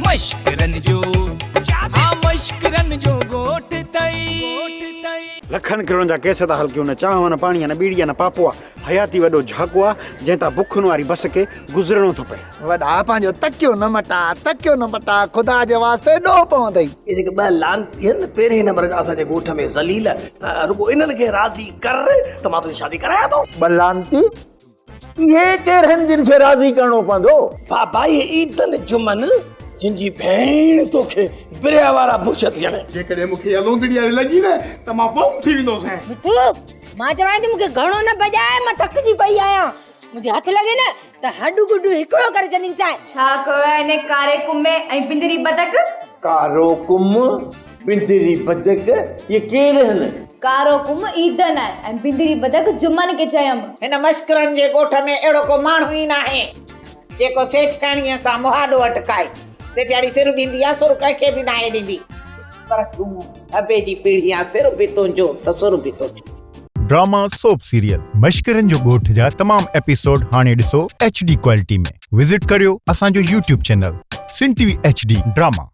مشڪرن جو ها مشڪرن جو ڳوٺ ٿئي. لکن ڪروڙن جا ڪيس ٿا هلڪيون نه چانهه نه پاڻي نه ٻيڙي نه پاپو آ حياتي وڏو جهاڪو آ جنهن تان بکن واري بس کي گذرڻو ٿو پئي. وڏا پنهنجو تڪيو نه مٽاء تڪيو نه مٽاء خدا جي واسطي ڏوهه پوندئي. اهي جيڪي ٻه لعنتي آهن نه پهرين نمبر جا اسان جي ڳوٺ ۾ ذليل رڳو انهن کي راضي ڪر ته مان تنهنجي شادي ڪرايان ٿو. ٻه لعنتي اهي ڪير آهن جن کي راضي ڪرڻو پوندو؟ بابا اهي عيدن جمعن جن جي ڀيڻ توکي برهه وارا برش ٿي هڻي. جيڪڏهن مون کي اها لوندڙي واري لڳي نه ته مان وئون ٿي ويندوسين. مٺو، مان چوانء ٿي مون کي گهڻو نه ڀڄاء، مان ٿڪجي پئي آهيان. منهنجي هٿ لڳي نه ته هڏ گڏ هڪڙو ڪري ڇڏينديسانء. ڇا ڪيو آهي انهي ڪاري ڪم ۽ بندري بدڪ؟ ڪارو ڪم، بندري بدڪ، اهي ڪير آهن؟ ڪارو ڪم عيدن آهي ۽ بندري بدڪ جمن کي چيم. هن مشڪرن جي ڳوٺ ۾ اهڙو ڪو ماڻهو ئي ناهي، جيڪو سيٺياڻيء سان مهاڏو اٽڪائي. سيٺياڻي سر ڏيندي آ، سر ڪنهن کي به ناهي ڏيندي. پر تون ابي جي پيڙهي آن، سر به تنهنجو ته سر به تنهنجو. ڊراما سوپ سيريل مشڪرن جو ڳوٺ جا تمام ايپيسوڊ هاڻي ڏسو ايڇ ڊي ڪوالٽي ۾ وزٽ ڪريو اسان جو YouTube channel Sindh T V H D drama.